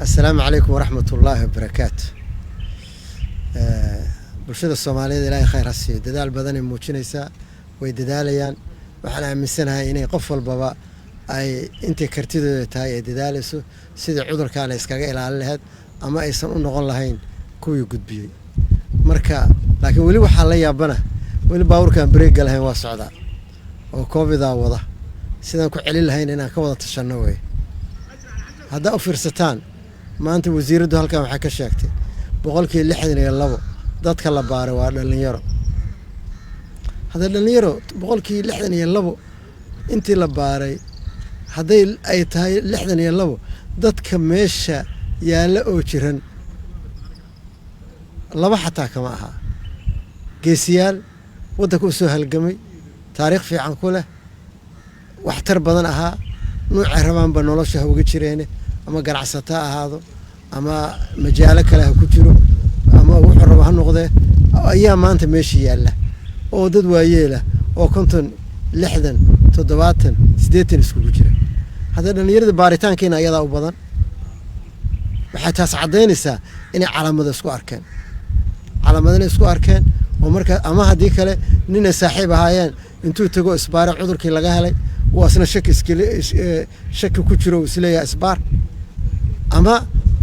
Assalaamu calaykum waraxmat ullaahi wabarakaatu. Bulshada Soomaaliyeed, Ilaahay khayr ha siiyo, dadaal badanay muujinaysaa, way dadaalayaan. Waxaan aaminsanahay inay qof walbaba ay intay kartidooda tahay ay dadaalayso sidii cudurkaana iskaga ilaalin lahayd ama aysan u noqon lahayn kuwii gudbiyey. Marka laakiin weli waxaa la yaabana, weli baabuurkaan bareegga lahayn waa socdaa oo COVIDaa wada. Sidaan ku celin lahayn inaan ka wada tashanno wey. Haddaa u fiirsataan, maanta wasiiraddu halkan waxay ka sheegtay 62% dadka la baaray waa dhallinyaro. Hadda dhallinyaro 62% intii la baaray hadday ay tahay 62, dadka meesha yaalla oo jiran laba xataa kama ahaa. Geesiyaal waddanka u soo halgamay, taariikh fiican ku leh, waxtar badan ahaa, nuucay rabaanba nolosha ha uga jireene, ama ganacsato ha ahaado ama majaalo kale ha ku jiro ama wuxuu rabo ha noqdee, ayaa maanta meesha yaalla oo dad waayeelah oo 50, 60, 70, 80 iskugu jira. Hadda dhallinyarada baaritaankiina ayadaa u badan. Waxay taas caddaynaysaa inay calaamado isku arkeen, calaamadana isku arkeen oo markaa ama haddii kale ninay saaxiib ahaayeen intuu tago isbaare cudurkii laga helay, uu asna shaki iskale shaki ku jiro, uu isleeyahay isbaar, ama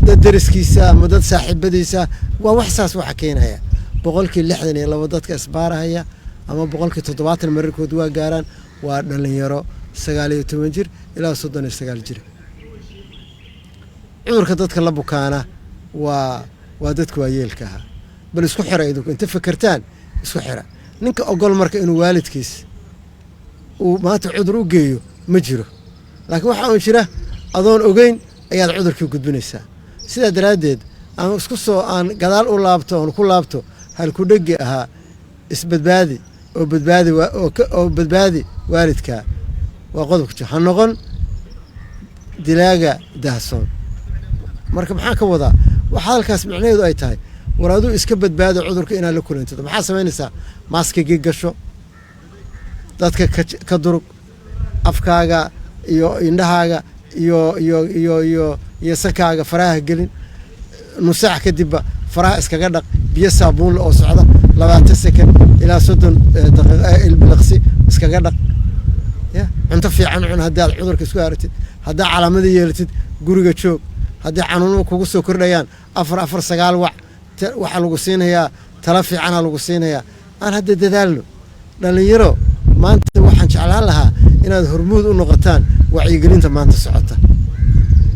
dad deriskiisa ama dad saaxiibadiisa. Waa wax saas waxa keenaya 62% dadka isbaarahaya ama 70% mararkood waa gaaraan, waa dhalinyaro 19 jir ilaa 39 jir. Cudurka dadka la bukaana waa dadka waayeelka ahaa. Bal isku xira idinku, inta fekertaan isku xira. Ninka ogol marka inuu waalidkiis uu maanta cudur u geeyo ma jiro, laakiin waxaa uun jira adoon ogeyn ayaad cudurkii gudbinaysaa. Sidaa daraaddeed aan isku soo aan gadaal u laabto oon ku laabto halkudhegi ahaa "Isbadbaadi oo badbaadi oo badbaadi waalidkaa". Waa qodobka jir, ha noqon dilaaga daahsoon. Marka maxaan ka wadaa? Waxa halkaas micnaheedu ay tahay, war aduu iska badbaado cudurka inaad la kulantid. Maxaa samaynaysaa? Maaskigii gasho, dadka ka durug, afkaaga iyo indhahaaga iyo sankaaga faraha gelin. Nus saac kadibba faraha iskaga dhaq biyo saabuunle oo socda 20 second ilaa 30 daqiiqa ilbiliqsi iskaga dhaq. Ya cunto fiican cun. Haddaad cudurka isku aragtid, haddaa calaamada yeelatid, guriga joog. Haddii xanuunuhu kugu soo kordhayaan, 449 wac. Waxaa lagu siinayaa tala fiicanaa lagu siinayaa. Aan hadda dadaalno, dhallinyaro. Maanta waxaan jeclaan lahaa inaad hormuud u noqotaan wacyigelinta maanta socota.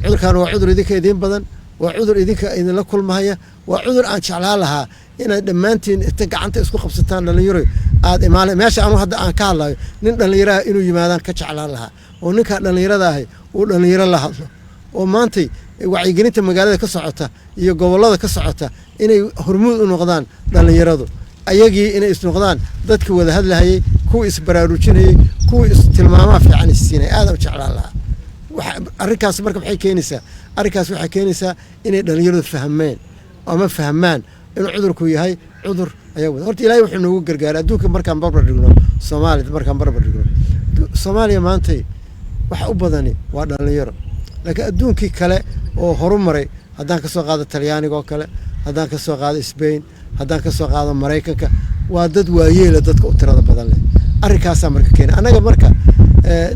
Cudurkan waa cudur idinka idiin badan, waa cudur idinka idinla kulmahaya, waa cudur aan jeclaan lahaa inaad dhammaantiin inta gacanta isku qabsataan, dhallinyaro, aad imaan meesha anu hadda aan ka hadlayo. Nin dhallinyaraha inuu yimaadaan ka jeclaan lahaa oo ninkaa dhallinyarada ahi uu dhallinyaro la hadlo oo maantay wacyigelinta magaalada ka socota iyo gobollada ka socota inay hormuud u noqdaan dhallinyaradu, ayagii inay isnoqdaan dadkii wada hadlahayey, kuwii isbaraarujinayey, kuwii istilmaamaha fiican issiinay. Aadaan u jeclaan lahaa. Arrinkaas marka maxay keenaysaa? Arrinkaas waxay keenaysaa inay dhallinyaradu fahmeen ama fahmaan inuu cudurku yahay cudur ayaa wada. Horta Ilaahay wuxuu noogu gargaaray adduunka markaan barbar dhigno Soomaaliya, markaan barbar dhigno Soomaaliya, maantay waxa u badani waa dhallinyaro. Laakiin adduunkii kale oo horu maray, haddaan ka soo qaado Talyaaniga oo kale, haddaan ka soo qaado Spain, haddaan ka soo qaado Maraykanka, waa dad waayeela dadka u tirada badan leh. Arrinkaasaa marka keena annaga. Marka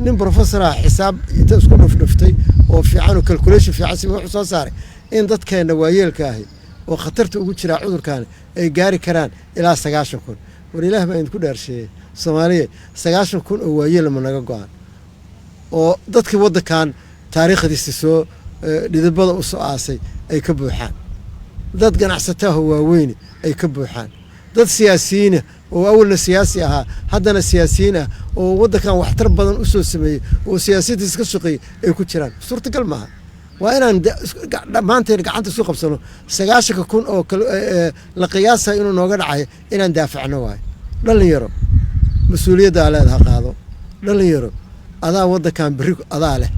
nin professor ah xisaab inta isku dhufdhuftay oo fiican oo calculation fiican si wuxuu soo saaray in dadkeena waayeelka ahi oo khatarta ugu jiraa cudurkaani ay gaari karaan ilaa 90,000. War Ilaah baa idinku dhaarsheeyey, Soomaaliya, 90,000 oo waayeel ma naga go-an oo dadkii waddankan taariikhdiisa soo dhidibada u soo aasay ay ka buuxaan, dad ganacsataho waaweyne ay ka buuxaan, dad siyaasiyiina oo awalna siyaasi ahaa haddana siyaasiyiin ah oo waddankan waxtar badan u soo sameeyey oo siyaasaddiis ka shaqeeyey ay ku jiraan? Suurtagal maaha. Waa inaan dhammaanteen gacanta isu qabsano. 90,000 oo la qiyaasayo inuu nooga dhacayo inaan daafacno waayo. Dhalinyaro, mas-uuliyaddaa leedaha qaado. Dhalinyaro, adaa waddankan berri adaa leh,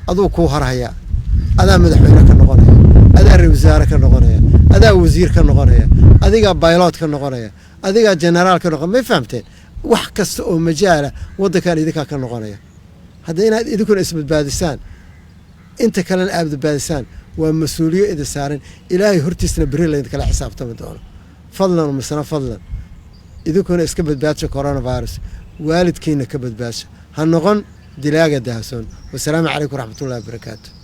aduu kuu harhayaa, adaa madaxweyne ka noqonaya, adaa ra wasaare ka noqonaya, adaa wasiir ka noqonaya, adigaa pilot ka noqonaya, adigaa generaal ka noqon. May fahamteen? Wax kasta oo majaala waddankan idinkaa ka noqonaya. Hadda inaad idinkuna isbadbaadisaan, inta kalena aad badbaadisaan. Waa mas-uuliyo idin saaran, Ilaahay hortiisna berri laydinkala xisaabtami doono. Fadlan, misna fadlan, idinkuna iska badbaadsha coronavirus, waalidkiina ka badbaadsha. Ha noqon dilaaga daahsoon. Wasalaamu calaykum waraxmatullahi wabarakaatu.